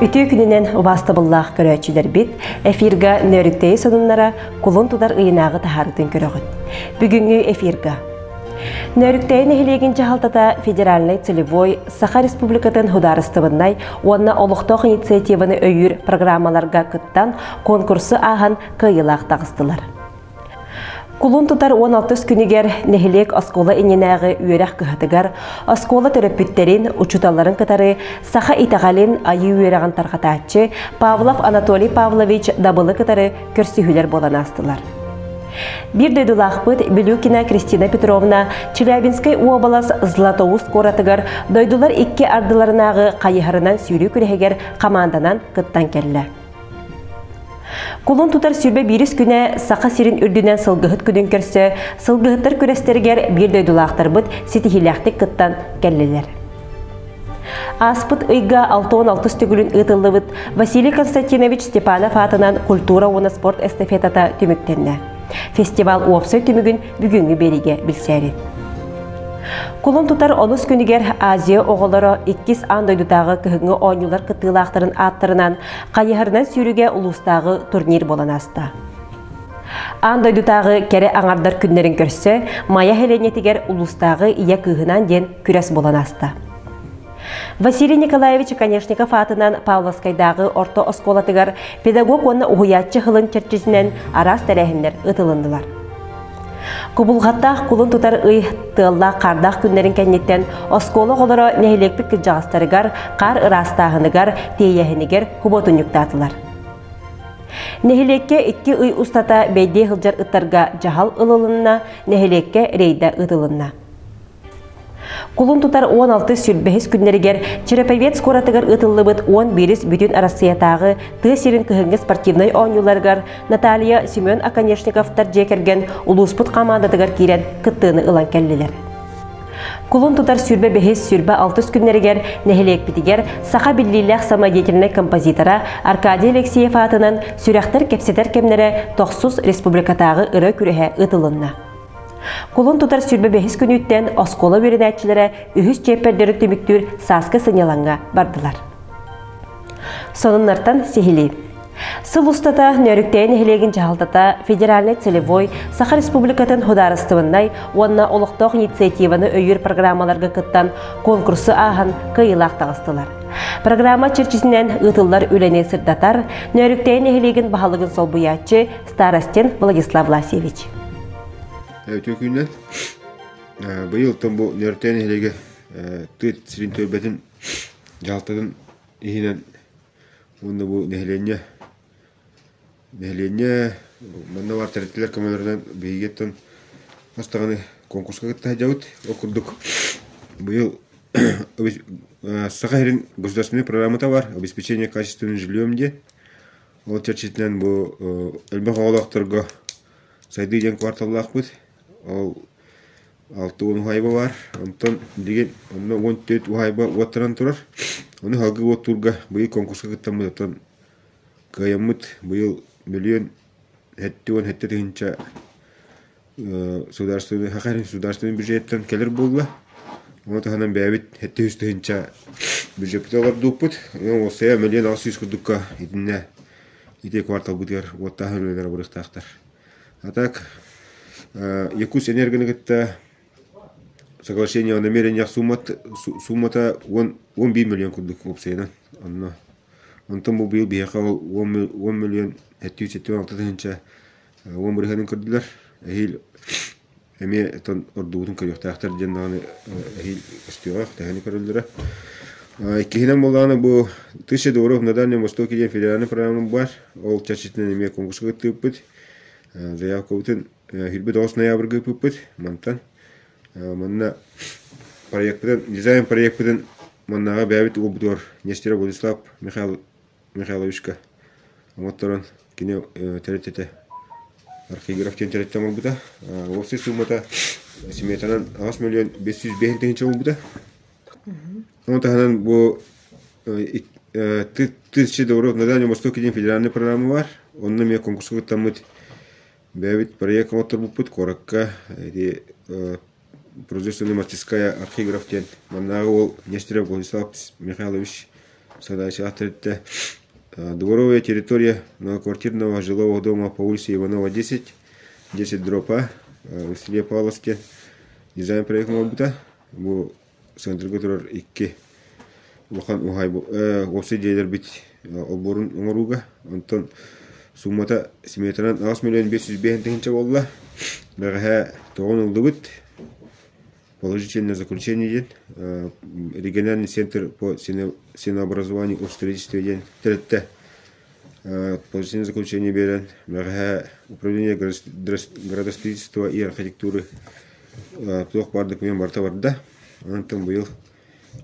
Үтүө күнүнэн убаастабыллаах көрөөччүлэрбит, эфирга Нөрүктэйи сонуннара кулун тутар ыйынааҕы таһаарытын көрөҕүт. Бүгүҥҥү эфирга Нөрүктэйи нэһилиэгин дьаһалтата федеральнай целевой Саха Республикатын судаарыстыбаннай уонна олохтоох инициативаны өйүүр программаларга кыттан конкурсу ааһан кыайыылаах таҕыстылар. Кулун тутар 16 күнүгэр нэһилиэк оскуола иннинээҕи үөрэх кыһатыгар оскуола төрөппүттэрин, учууталларын кытары саха итэҕэлин айыы үөрэҕин тарҕатааччы Павлов Анатолий Павлович Дабылы кытары көрсүһүүлэр буолан аастылар. Биир дойдулаахпыт Билюкина Кристина Петровна Челябинскай уобалас Златоуст куоратыгар дойдулар икки ардыларынааҕы хайыһарынан сүүрүү күрэһигэр хамаанданан кыттан кэллэ. Кулун тутар 21 күнэ Саха сирин үрдүнэн сылгыһыт күнүн көрсө сылгыһыттар күрэстэригэр биир дойдулаахтарбыт ситиһиилээхтик кыттан кэллилэр. Ааспыт ыйга 66 төгүлүн ыытыллыбыт Василий Константинович Степанов аатынан культура уонна спорт эстафетата түмүктэннэ. Фестивал уопсай түмүгүн бүгүҥҥү биэриигэ билсээри. Кулун тутар онус күнүгэр Азия оҕолоро иккис аан дойдутааҕы кыһыҥҥы оонньуулар кыттыылаахтарын ааттарынан хайыһарынан сүүрүүгэ улуустааҕы турнир буолан ааста. Аан дойдутааҕы кэрэ аҥардар күннэрин көрсө Майа сэлиэнньэтигэр улуустааҕы ийэ кыыһынан диэн күрэс буолан ааста. Василий Николаевич Оконешников аатынан Павловскайдааҕы орто оскуолатыгар педагог уонна уһуйааччы сылын чэрчитинэн араас тэрээһиннэр ыытылыннылар. Кубулҕаттаах кулун тутар ый тыаллаах-хаардаах күннэрин кэнниттэн оскуола оҕолоро нэһилиэкпит кырдьаҕастарыгар хаар ыраастааһыныгар, тиэйэһинигэр хубуотунньуктаатылар. Нэһилиэккэ икки ый устата бэйдиэ сылдьар ыттарга дьаһал ылылынна, нэһилиэккэ рейдэ ыытылынна. Кулун тутар 16-25 күннэригэр Череповец куоратыгар ыытыллыбыт 11 бүтүн Арассыйатааҕы тыа сирин кыһыҥҥы спортивнай оонньууларыгар Наталья Семен Оконешниковтар дьиэ кэргэн улууспут хамаандатыгар киирэн кыттыыны ылан кэллилэр. Кулун тутар 25-26 күннэригэр нэһилиэкпитигэр саха биллиилээх самодеятельнай композитора Аркадий Алексеев аатынан Сүрэхтэр кэпсэтэр кэмнэрэ тохсус республикатааҕы ырыа күрэһэ ыытылынна. Кулун тутар 25 күнүттэн оскуола үөрэнээччилэрэ үһүс чиэппэрдэри түмүктүүр сааскы сынньалаҥҥа бардылар. Сонуннартан сиһилии. Сыл устата Нөрүктэйи нэһилиэгин дьаһалтата федеральнай целевой Саха Республикатын судаарыстыбаннай уонна олохтоох инициативаны өйүүр программаларга кыттан конкурсу ааһан кыайыылаах таҕыстылар. Программа чэрчитинэн ыытыллар үлэни сырдатар Нөрүктэйи нэһилиэгин баһылыгын солбуйааччы Старостин Владислав Власьевич. Үтүө күнүнэн. Быйыл бу Нөрүктэйи нэһилиэгэ тыа сирин түөлбэтин дьаһалтатын иһинэн уонна бу нэһилиэнньэ нэһилиэнньэ манна баар тэрилтэлэр көмөлөрүнэн биһигиттэн хас даҕаны конкурска кытта сылдьабыт. Ол курдук быйыл Саха сирин государственнай программата бар обеспечение качественным жильем диэн. Ол чэрчитинэн бу элбэх оҕолоохторго сайдыы диэн кварталлаахпыт. Ол 60 уһаайба баар. Онтон билигин онно 14 уһаайба уоттанан турар. Ону салгыы уоттуурга быйыл конкурска кыттаммыт оттон кыайаммыт быйыл мөлүйүөн 77 тыһыынча судаарыстыбаннай Саха государственнай бюджеттан кэлэр буолла. Ону таһынан бэйэбит 700 тыһыынча бюджеппытын олордууппут. Уопсайа мөлүйүөн 800 курдукка итиннэ ити кварталбытыгар уоттааһын үлэлэрэ барыахтаахтар. А так Якутсэнергоны кытта соглашение о намерениях суммата 11 миллион курдук уопсайынан онно. Онтон бу быйыл биһиэхэ ол 10 миллион 776 тыһыынча 10 бырыһыанын көрдүлэр. Эһиил эмиэ оттон ордубутун көрүөхтээхтэр диэн даҕаны эһиил көстүөҕэ, тэһэни көрөллөрө. Иккиһинэн буоллаҕына бу Тысяча дворов на Дальнем Востоке диэн федеральный программа баар. Ол чэрчитинэн эмиэ конкурска кыттыыппыт. Заявкабытын 29 ноябрьга ыыппыппыт мантан. Манна проекпытын, дизайн проекпытын маннааҕы бэйэбит уолбутугар Нестеров Владислав Михаил Михайловичка оҥотторон кини тэрилтэтэ археограф диэн тэрилтэ оҥорбута. Уопсай суумата сметанан 8 миллион 505 тыһыынча буолбута. Ону таһынан бу Тысяча дворов на Дальнем Востоке диэн федеральный программа бар. Онно эмиэ конкурска кыттаммыт бэйэбит проект оҥотторбуппут куоракка ити производственная мастерская археограф диэн маннааҕы уол Нестеров Владислав Михайлович. Салайааччылаах тэрилтэ Дворовая территория многоквартирного жилого дома по улице Иванова 10, 10 дробь А, в селе Павловске дизайн проект оҥорбута. Бу центрга турар икки улахан уһаайба уопсай дьиэлэрбит олбуорун оҥорууга. Онтон суммата сметанан 8 миллион 505 тыһыынча буолла. Бэҕэһээ тоҕон ыллыбыт. Положительное заключение диэн региональный центр по ценообразованию о строительстве диэн тэрилтэ положительное заключение биэрэн бэҕэһээ управление градостроительства и архитектуры туох баар документ барыта барда. Онтон быйыл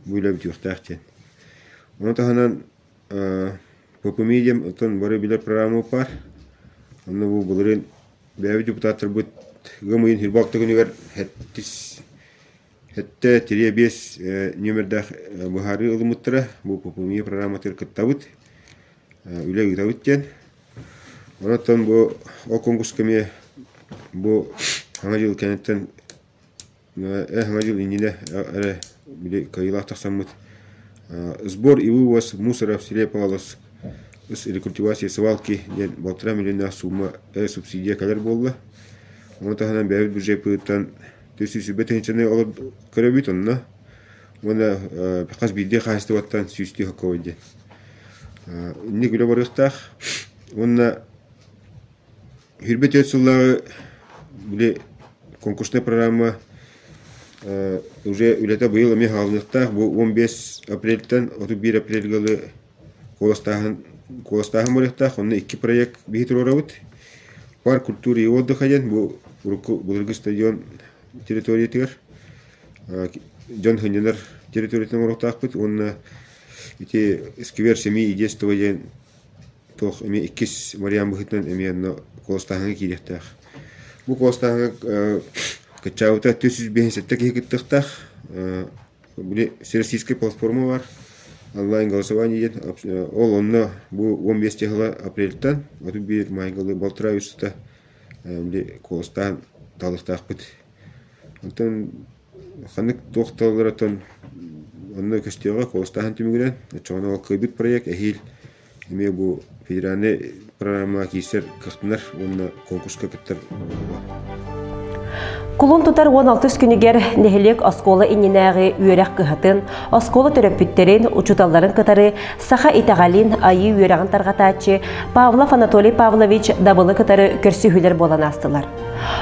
бу үлэ бүтүөхтээх диэн. Ону таһынан ППМИ диэн оттон бары билэр программа баар. Онно бу былырыын бэйэбит депутаттарбыт ыам ыйын 26 күнүгэр сэттис сэттэ тириэ биэс нүөмэрдээх быһаарыы ылыммыттара. Бу ППМИ программатыгар кыттабыт, үлэ ыытабыт диэн. Онон бу ол конкурска эмиэ бу Саҥа дьыл кэнниттэн Саҥа дьыл иннинэ эрэ били кыайыылаах тахсаммыт «Сбор и вывоз мусора в селе Павловск с рекультивацией свалки» диэн балтараа миллионнаах сумма субсидия кэлэр буолла. Ону таһынан бэйэбит бюджеппытыттан 300 тыһыынчаны көрөбүт онно уонна хас биирдии хаһаайыстыбаттан сүүстүү хоккобой диэн. Инник үлэ барыахтаах уонна 24 сыллааҕы били конкурснай программа уже үлэтэ быйыл эмиэ хаалыныахтаах. Бу 15 апрельтэн 31 апрельга дылы куоластааһын куоластааһын барыахтаах. Онно икки проект биһи туруорабыт. Парк культуры и отдыха диэн бу урукку былыргы стадион территориятыгар дьон сынньанар территориятын оҥоруохтаахпыт уонна ити сквер семьи и детства диэн туох эмиэ иккис вариант быһыытынан эмиэ онно куоластааһыҥҥа киириэхтээх. Бу куоластааһыҥҥа кыччаабыта 457 киһи кыттыахтаах. Били всероссийскай платформа бар онлайн голосование диэн. Ол онно бу 15 чыһыла апрельтан 31 майга балтараа үс били куоластаан талыахтаахпыт. Онтон ханнык туох талларатан онно көстүөҕэ куоластааһын түмүгүнэн оччоҕуна ол кыайбыт проект эһиил эмиэ бу федеральнай программаҕа киирсэр кыахтанар уонна конкурска кыттар Кулун тутар 16 күнүгэр нэһилиэк оскуола иннинээҕи үөрэх кыһатын, оскуола төрөппүттэрин, учууталларын кытары саха итэҕэлин, айыы үөрэҕин тарҕатааччы Павлов Анатолий Павлович Дабылы кытары көрсүһүүлэр буолан аастылар.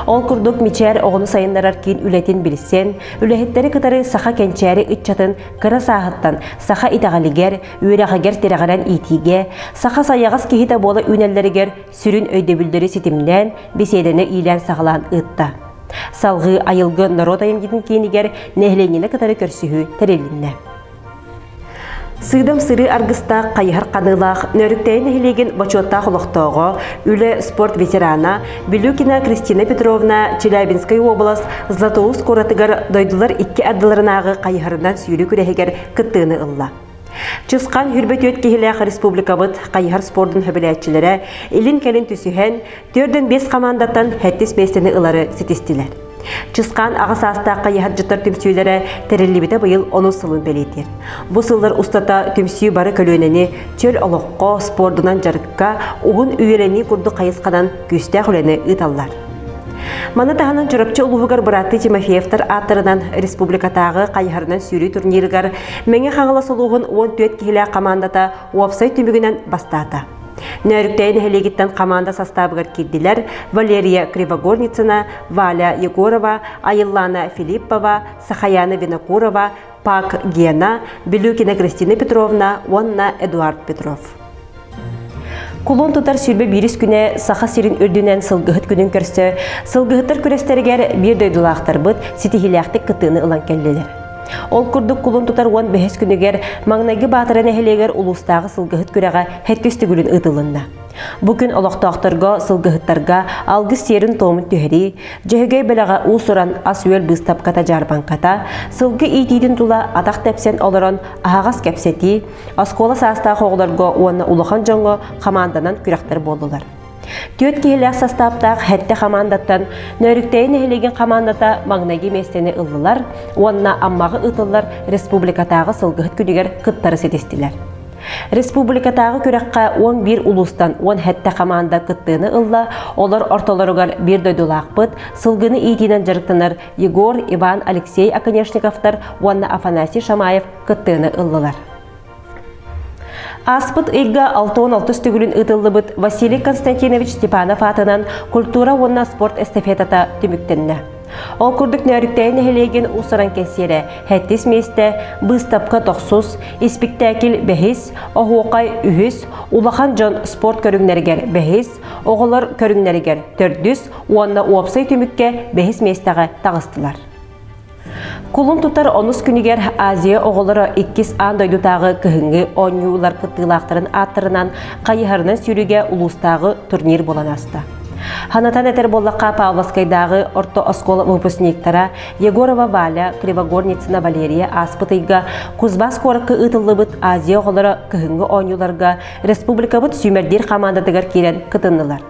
Ол курдук Мичээр оҕону сайыннарар киин үлэтин билсэн, үлэһиттэри кытары саха кэнчээри ыччатын кыра сааһыттан саха итэҕэлигэр, үөрэҕигэр тирэҕирэн иитиигэ, саха сайаҕас киһитэ буола үүнэллэригэр сүрүн өйдөбүллэри ситимнээн, беседэни иилээн-саҕалаан ыытта. Салҕыы Айылгы норуот айымньытын киинигэр нэһилиэнньэни кытары көрсүһүү тэрилиннэ. Сыыдам сырыы аргыстаах хайыһар ханыылаах Нөрүктэйи нэһилиэгин бочуоттаах олохтооҕо, үлэ спорт ветерана Билюкина Кристина Петровна Челябинскай уобалас Златоуст куоратыгар дойдулар икки ардыларынааҕы хайыһарынан сүүрүү күрэһигэр кыттыыны ылла. Чысхан хүрбөтүөт киһилээх республикабыт хайыһар спордун хөбүлээччилэрэ илин-кэлин түсүһэн, 4-5 хамаандаттан сэттис миэстэни ылары ситистилэр. Чысхаан аҕа саастаах хайыһардьыттар түмсүүлэрэ тэриллибитэ быйыл онус сылын бэлиэтиир. Бу сыллар устата түмсүү бары көлүөнэни чөл олоххо, спордунан дьарыкка, уһун үйэлэнии курдук хайысханан күүстээх үлэни ыыталлар. Маны таһынан Чурапчы улууһугар бырааттыы Тимофеевтар ааттарынан республикатааҕы хайыһарынан сүүрүү турнирыгар Мэҥэ Хаҥалас улууһун 14 киһилээх хамаандата уопсай түмүгүнэн бастаата. Нөөрүктэйи нэһилиэгиттэн хамаанда састаабыгар киирдилэр Валерия Кривогорницына, Валя Егорова, Айыллаана Филиппова, Сахаяна Винокурова, Пак Гена, Билюкина Кристина Петровна уонна Эдуард Петров. Кулун тутар сүүрбэ биирис күнэ Саха сирин үрдүнэн сылгыһыт күнүн көрсө, сылгыһыттар күрэстэригэр биир дойдулаахтарбыт ситиһиилээхтик кыттыыны ылан кэллилэр. Ол курдук кулун тутар 15 күнүгэр маҥнайгы Баатара нэһилиэгэр улуустааҕы сылгыһыт күрэҕэ сэттис төгүлүн ыытылынна. Бу күн олохтоохторго, сылгыһыттарга алгыс сиэрин-туомун түһэрии, Дьөһөгөй бэлэҕэ уус-уран ас-үөл быыстапката-дьаарбаҥката, сылгы иитиитин тула атах тэпсэн олорон аһаҕас кэпсэтии, оскуола саастаах оҕолорго уонна улахан дьоҥҥо хамаанданан күрэхтэр буоллулар. Түөрт киһилээх састааптаах сэттэ хамаандаттан Нөөрүктэйи нэһилиэгин хамаандата маҥнайгы миэстэни ыллылар уонна Аммаҕа ыытыллар республикатааҕы сылгыһыт күнүгэр кыттары ситистилэр. Республикатааҕы күрэххэ 11 улуустан 17 хамаанда кыттыыны ылла, олор ортолоругар биир дойдулаахпыт, сылгыны иитиинэн дьарыктанар Егор, Иван, Алексей Оконешниковтар уонна Афанасий Шамаев кыттыыны ыллылар. Ааспыт ыйга 66 төгүлүн ыытыллыбыт Василий Константинович Степанов аатынан культура уонна спорт эстафетата түмүктэннэ. Ол курдук Нөөрүктэйи нэһилиэгин уус-уран кэнсиэрэ сэттис миэстэ, быыстапка тохсус, испиктээкил бэһис, оһуокай үһүс, улахан дьон спорт көрүҥнэригэр бэһис, оҕолор көрүҥнэригэр төрдүс уонна уопсай түмүккэ бэһис миэстэҕэ таҕыстылар. Кулун тутар онус күнүгэр Азия оҕолоро иккис аан дойдутааҕы кыһыҥҥы оонньуулар кыттыылаахтарын ааттарынан хайыһарынан сүүрүүгэ улуустааҕы турнир буолан ааста. Ханатан этэр буоллахха Павловскайдааҕы орто оскуола выпускниктара Егорова Валя, Кривогорницына Валерия ааспыт ыйга Кузбасс куоракка ыытыллыбыт Азия оҕолоро кыһыҥҥы оонньууларга республикабыт сүүмэрдиир хамаандатыгар киирэн кытыннылар.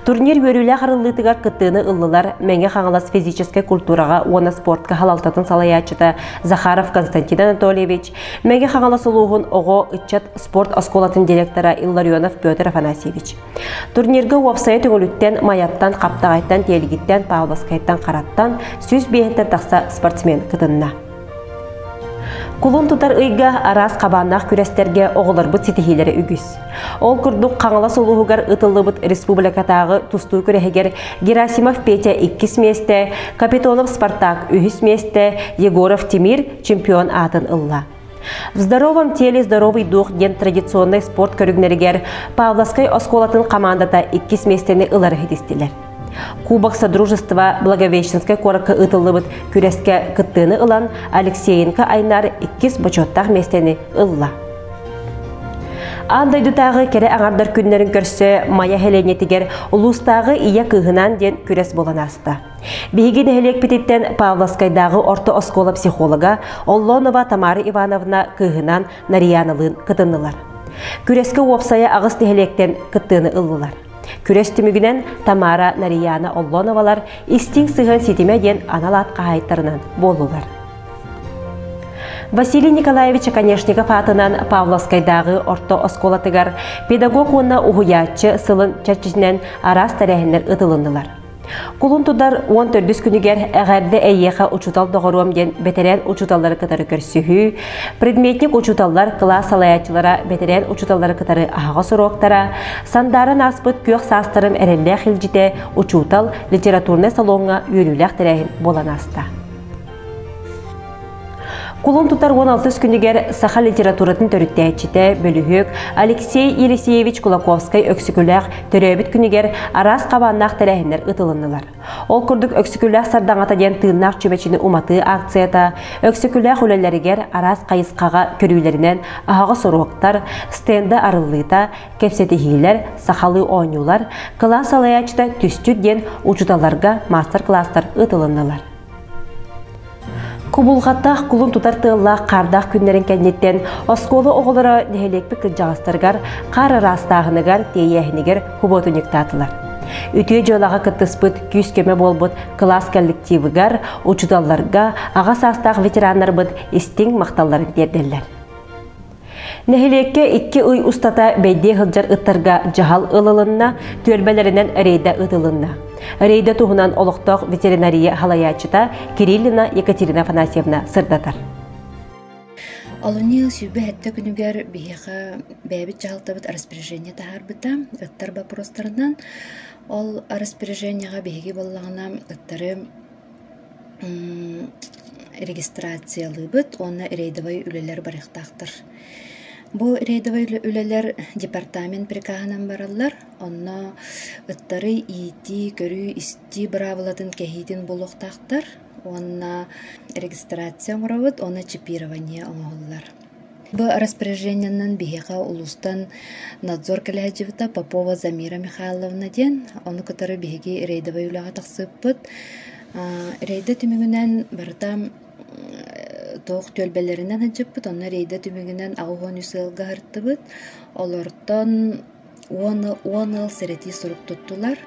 Турнир үөрүүлээх арыллыытыгар кыттыыны ыллылар Мэҥэ Хаҥалас физическэй культураҕа уонна спортка халалтатын салайааччыта Захаров Константин Анатольевич, Мэҥэ Хаҥалас улууһун оҕо, ыччат спорт оскуолатын директора Илларионов Петр Афанасьевич. Турнирга уопсайа Төҥүлүттэн, Майаттан, Хаптаҕайтан, Тиэлигиттэн, Павловскайтан, Хараттан 105-тэн тахса спортсмен кытынна. Кулун тутар ыйга араас хабааннаах күрэстэргэ оҕолорбут ситиһиилэрэ үгүс. Ол курдук Хаҥалас улууһугар ытыллыбыт республикатааҕы тустуу күрэһигэр Герасимов Петя иккис миэстэ, Капитонов Спартак үһүс миэстэ, Егоров Тимир чемпион аатын ылла. В здоровом теле здоровый дух диэн традиционнай спорт көрүҥнэригэр Павловскай оскуолатын хамаандата иккис миэстэни ылары ситистилэр. Кубок Содружества Благовещенскай куоракка ыытыллыбыт күрэскэ кыттыыны ылан Алексеенко Айнар иккис бочуоттаах миэстэни ылла. Аан дойдутааҕы кэрэ аҥардар күннэрин көрсө Майа сэлиэнньэтигэр улуустааҕы Ийэ кыыһынаан диэн күрэс буолан ааста. Биһиги нэһилиэкпититтэн Павловскайдааҕы орто оскуола психолога Оллонова Тамара Ивановна кыыһынаан Нарияналыын кытыннылар. Күрэскэ уопсайа аҕыс нэһилиэктэн кыттыыны ыллылар. Күрэс түмүгүнэн Тамара Нарияна Оллоновалар истиҥ сыһыан ситимэ диэн анал аат хаһаайыттарынан буоллулар. Василий Николаевич Оконешников аатынан Павловскайдааҕы орто оскуолатыгар педагог уонна уһуйааччы сылын чэрчитинэн араас тэрээһиннэр ыытылыннылар. Кулун тутар 14 күнүгэр эҕэрдэ эйиэхэ учуутал доҕоруом диэн бэтэрээн учууталлары кытары көрсүһүү, предметник учууталлар кылаас салайааччылара бэтэрээн учууталлары кытары аһаҕас уруоктара, сандааран ааспыт күөх саастарым эрэллээх илдьитэ учуутал литературнай салоҥҥа үөрүүлээх тэрээһин буолан ааста. Кулун тутар 16 күнүгэр саха литературатын төрүттээччитэ, бөлүһүөк Алексей Елисеевич Кулаковскай Өксөкүлээх төрөөбүт күнүгэр араас хабааннаах тэрээһиннэр ыытылыннылар. Ол курдук Өксөкүлээх сардаҥата диэн тыыннаах чүмэчини уматыы акцията, Өксөкүлээх үлэлэригэр араас хайысхаҕа көрүүлэринэн аһаҕас уруоктар, стенда арыллыыта, кэпсэтиһиилэр, сахалыы оонньуулар, кылаас салайааччыта Түсчүт диэн учууталларга маастар-кылаастар ыытылыннылар. Кубулҕаттаах кулун тутар тыаллаах хаардаах күннэрин кэнниттэн оскуола оҕолоро нэһилиэкпит кырдьаҕастарыгар хаар ыраастааһыныгар, тиэйээһинигэр хубуотунньуктаатылар. Үтүө дьыалаҕа кыттыспыт күүс-көмө буолбут кылаас коллективыгар, учууталларга, аҕа саастаах ветераннарбыт истиҥ махталларын тиэрдэллэр. Нэһилиэккэ икки ый устата бэйдиэ сылдьар ыттарга дьаһал ылылынна, түөлбэлэринэн рейдэ ыытылынна. Рейдэ туһунан олохтоох ветеринария салайааччыта Кириллина Екатерина Афанасьевна сырдатар. Олунньу 27 күнүгэр биһиэхэ бэйэбит дьаһалтабыт распоряжение таһаарбыта ыттар боппуруостарынан. Ол распоряжениеҕа биһиги буоллаҕына ыттары регистрациялыыбыт уонна рейдовай үлэлэр барыахтаахтар. Бу рейдовай үлэлэр департамент приказынан бараллар. Онно ыттары иитии, көрүү-истии быраабылатын кэһиитин булуохтаахтар уонна регистрация оҥоробут уонна чипирование оҥоһуллар. Бу распоряжениенан биһиэхэ улуустан надзор кэлэһдьибитэ Попова Замира Михайловна диэн. Ону кытары биһиги рейдовай үлэҕэ тахсыыппыт. Рейдэ түмүгүнэн барыта туох түөлбэлэринэн сылдьыппыт, онно рейдэ түмүгүнэн 83 ыалга ыһыртыбыт. Олортон 10 ыал сэрэтии сурук туттулар.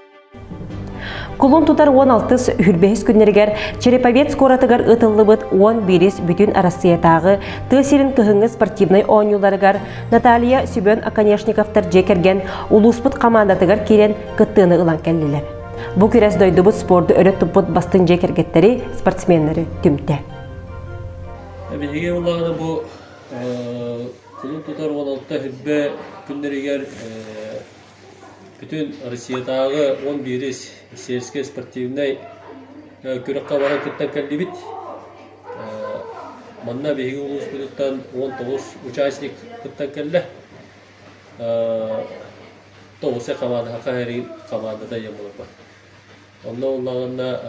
Кулун тутар 16-ыс үрбэһис күннэригэр Череповец куоратыгар ыытыллыбыт 11-ис бүтүн Арассыйатааҕы тыа сирин кыһыҥҥы спортивнай оонньууларыгар Наталья Сүбөн Оконешниковтар дьиэ кэргэн улууспут хамаандатыгар киирэн кыттыыны ылан кэллилэр. Бу күрэс дойдубут спорду өрө туппут бастыҥ дьиэ кэргэттэри, спортсменнары түмтэ. Биһиги улаҕаны бу кулун тутар 16 хүрбэ күннэригэр Бүтүн Россиятааҕы 11-ис сельскэй спортивнай күрэххэ баран кыттан кэллибит. Манна биһиги улууспутуттан 19 участник кыттан кэллэ. Тоҕуса хамаанда Хаха хамаандата ийэм олорбот. Онно уллаҕына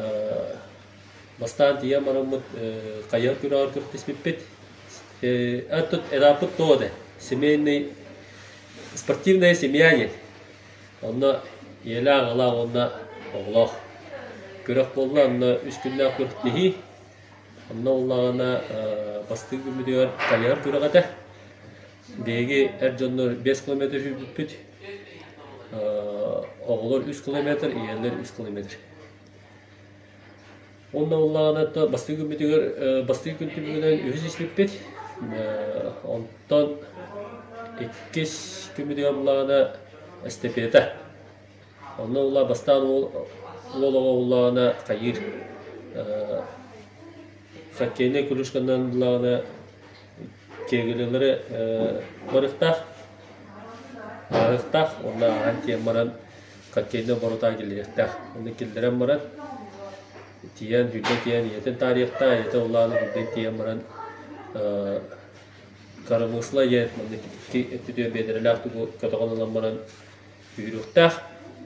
бастаан тиийэн бараммыт хайыһар күрэҕэр күрэхтэспиппит. Тут этаппыт то да семейный спортивная семья диэн. Онно ийэлээх аҕалаах уонна оҕолоох күрэх буолла. Онно үс күннээх күрэхтэһии. Онно буоллаҕына бастыҥ күммүтүгэр хайыһар күрэх этэ. Биһиги эр дьоннор 5 километр сүүрбүппүт. Оҕолор 3 километр, ийэлэр 3 километр. Уонна буоллаҕына бастакы күммүтүгэр бастакы күн түмүгүнэн үһүс испиппит. Онтон иккис күммүтүгэр буоллаҕына эстафета. Онно буолла бастаан уол уол оҕо буоллаҕына хайыыр хоккейнай клюшканан буоллаҕына кеглилэри барыахтаах, ааһыахтаах уонна ааһан тиийэн баран хоккейнай оборотаан киллэриэхтээх. Онно киллэрэн баран тиийэн сүүрдэн тиийэн ийэтин таарыйыахтаах, ийэтэ улаана сүүрдэн тиийэн баран коромысла диэн манна икки өттүтүгэр биэдэрэлээх тугу көтөҕөн ылан баран сүүрүөхтээх.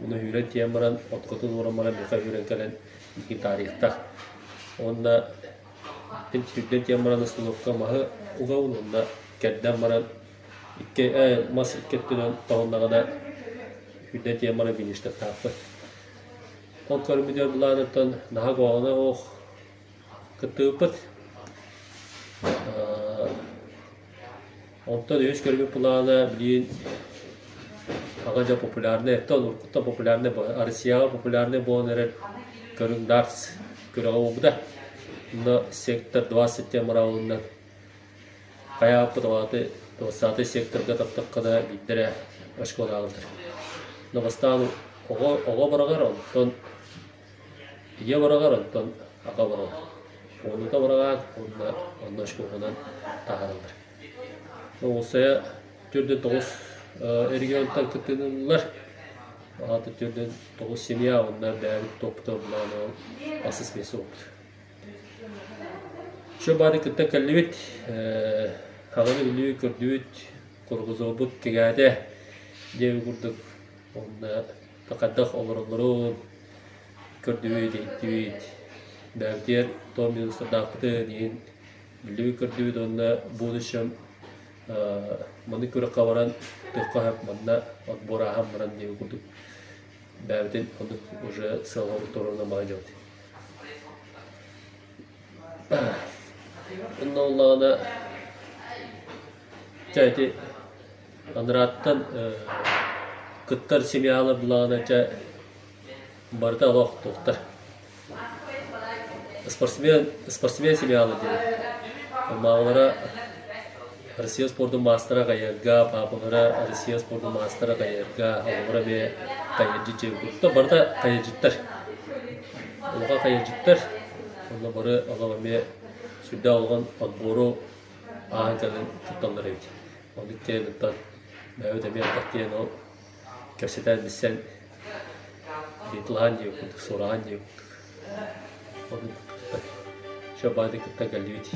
Ону сүүрэн тиийэн баран откотун ууран баран миэхэ сүүрэн кэлэн миигин таарыйыахтаах. Уонна мин сүүрдэн тиийэн баран остановка маһы угабын уонна кэрдэн баран икки мас икки өттүнэн тоһуннаҕына сүүрдэн тиийэн баран фиништахтаахпыт. Ол көрүммүтүгэр былааныттан наһаа куһаҕана суох кыттыбыппыт. Онтон үһүс көрбүт былаана билигин аҕа дьон популярнай, оттон уруккуттан популярнай Россияҕа популярнай буолан эрэр көрүҥ дартс күрэҕэ буолбута. Онно сектор 20 диэн быраабылынан Хайааппыт аҕаты двадцатый секторга таптаххына биирдэрэ очколаабытар. Но бастаан оҕо оҕо быраҕар, онтон ийэ быраҕар, онтон аҕа быраҕар. Уонута быраҕаат уонна онно очкоҕунан таһаараллар. Оҕусайа төрдүн тоҕус регионтан кыттыыныллар. Аата төрдүн тоҕус семья уонна бэйэбит топпута былаан ол асыс миэсэ оппут. Чо баары кытта кэллибит, хаҕыны бүлүү көрдүбүт, кургузуобут кэҥээтэ диэбит курдук уонна хайдах олороллорун көрдүбүт, иһиттибит. Бэйэбитигэр тоҕо минустардаахпытын иһин биллибит көрдүбүт уонна будущем маны күрэххэ баран туохха сөп манна отбор ааһан баран диэбит курдук бэйэбитин оннук уже сыалга туруорунан маладьыабыт. Онно буоллаҕына чэ ити анарааттан кыттар семьялар буллаҕына чэ барыта олох туохтар спортсмен спортсмен семьялар диэн маамалара Россия спордун маастара хайыырга, паапалара Россия спордун маастара хайыырга, оҕолоро эмиэ хайыырдьыт дьиэ барыта хайыырдьыттар. Улахан хайыырдьыттар, онно бары олох эмиэ сүрдээх улахан отбору ааһан кэлэн кытталлар эбит. Оннук диэн оттон бэйэбит эмиэ элбэх диэн ол кэпсэтэн билсэн ыйыталаһан диэбит курдук, сураһан диэбит курдук. Оннук Все баады кытта кэллибит.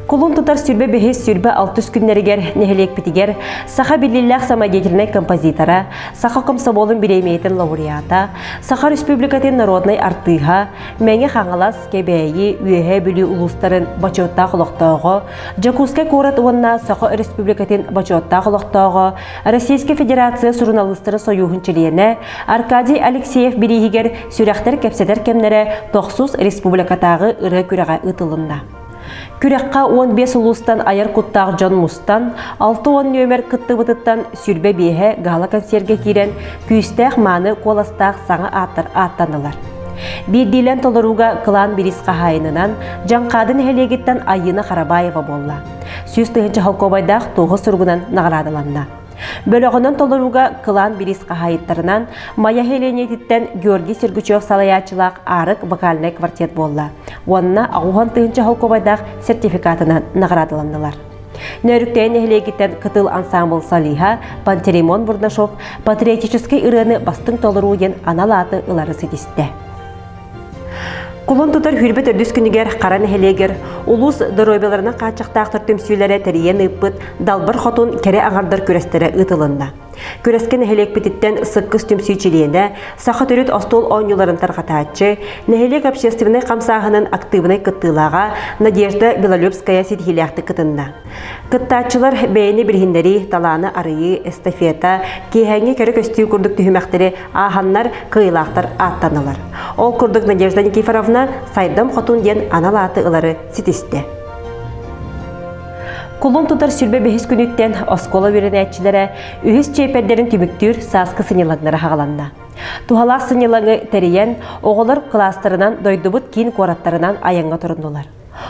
Кулун тутар сүрбэ бэһис сүрбэ алтыс күннэригэр нэһилиэкпитигэр саха биллиилээх самодеятельнай композитора, Саха комсомолун бириэмийэтин лауреата, Саха Республикатын народнай артыыһа, Мэҥэ Хаҥалас, Кэбээйи, Үөһээ Бүлүү улуустарын бочуоттаах олохтооҕо, Дьокуускай куорат уонна Саха Республикатын бочуоттаах олохтооҕо, Российскай Федерация суруналыыстара сойууһун чилиэнэ Аркадий Алексеев бирииһигэр сүрэхтэр кэпсэтэр кэмнэрэ тохсус республикатааҕы ырыа күрэҕэ ыытылынна. Күрэххэ 15 улуустан айар куттаах дьон мустан, 60 нүөмэр кыттыбытыттан сүрбэ биэһэ гала-консергэ киирэн, күүстээх мааны куоластаах саҥа ааттар ааттаннылар. Биирдиилэн толорууга кылаан бириис хаһаайынынан Дьаҥхаады нэһилиэгиттэн Айыына Харабаева буолла. 100 тыһыынча холкуобайдаах туоһу суругунан наҕараадаланна. Бөлөҕүнэн толорууга кылаан бириис хаһаайыттарынан Майа нэһилиэнньэтиттэн Георгий Сергучев салайааччылаах Аарык вокальнай квартет буолла уонна аҕуһан тыһыынча холкуобайдаах сертификатынан наҕараадаланнылар. Нөөрүктэйин нэһилиэгиттэн Кытыл ансаамбыл солиһа Пантелеймон Бурнашов патриотическай ырыаны бастыҥ толоруу диэн анал ааты ылары ситистэ. Кулун тутар хүрбэ төрдүс күнүгэр Хара нэһилиэгэр улуус доруобуйаларынан хааччахтаахтар түмсүүлэрэ тэрийэн ыыппыт Далбар Хотун кэрэ аҥардар күрэстэрэ ыытылынна. Күрэскэ нэһилиэкпититтэн Сыккыс түмсүү чилиэнэ, саха төрүт остуол оонньууларын тарҕатааччы, нэһилиэк общественнай хамсааһынын актыыбынай кыттыылааҕа Надежда Белолюбская ситиһиилээхтик кытынна. Кыттааччылар бэйэни билиһиннэрии, талааны арыйыы, эстафета, киэһээҥҥи кэрэ көстүү курдук түһүмэхтэри ааһаннар кыайыылаахтар ааттаналар. Ол курдук Надежда Никифоровна Сайдам Хотун диэн анал ааты ылары ситистэ. Кулун тутар сүрбэ бэһис күнүттэн оскуола үөрэнээччилэрэ үһүс чиэпэрдэрин түмүктүүр сааскы сынньалаҥнара хаҕаланна. Туһалаах сынньалаҥы тэрийэн, оҕолор кылаастарынан дойдубут киин куораттарынан айаҥҥа туруннулар.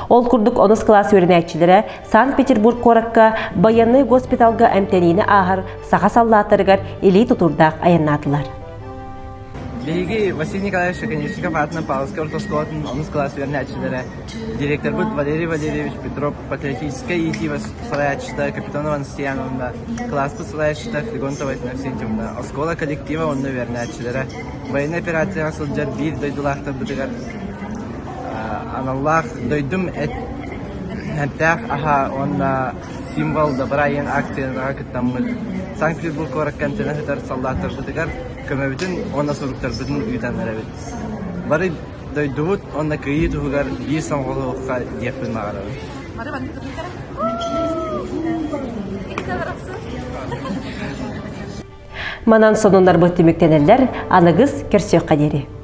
Ол курдук онус кылаас үөрэнээччилэрэ Санкт-Петербург куоракка байыаннай госпиталга эмтэниини ааһар саха саллааттарыгар илии тутуурдаах айаннаатылар. Биһиги Василий Николаевич Шекеневщиков аатынан Павловскай орто оскуолатын онус кылаас үөрэнээччилэрэ, директорбыт Валерий Валерьевич Петров, патриотическай иитии салайааччыта Капитонова Анастасия кылааспыт салайааччыта Флегонтова Авксентьевна, оскуола коллектива уонна үөрэнээччилэрэ военнай операцияҕа сылдьар биир дойдулаахтарбытыгар аналлаах «Дойдум эмтээх аһа» уонна «Символ добра» диэн акцияҕа кыттаммыт Санкт-Петербург куоракка эмтэнэ сытар саллааттарбытыгар көмөбүтүн уонна суруктарбытын ыытан эрэбит. Бары дойдубут уонна кыайыы туһугар биир сомоҕолоһуохха диэхпин баҕарабын. Манан сонуннарбыт түмүктэнэллэр, аныгыс көрсүөххэ диэри.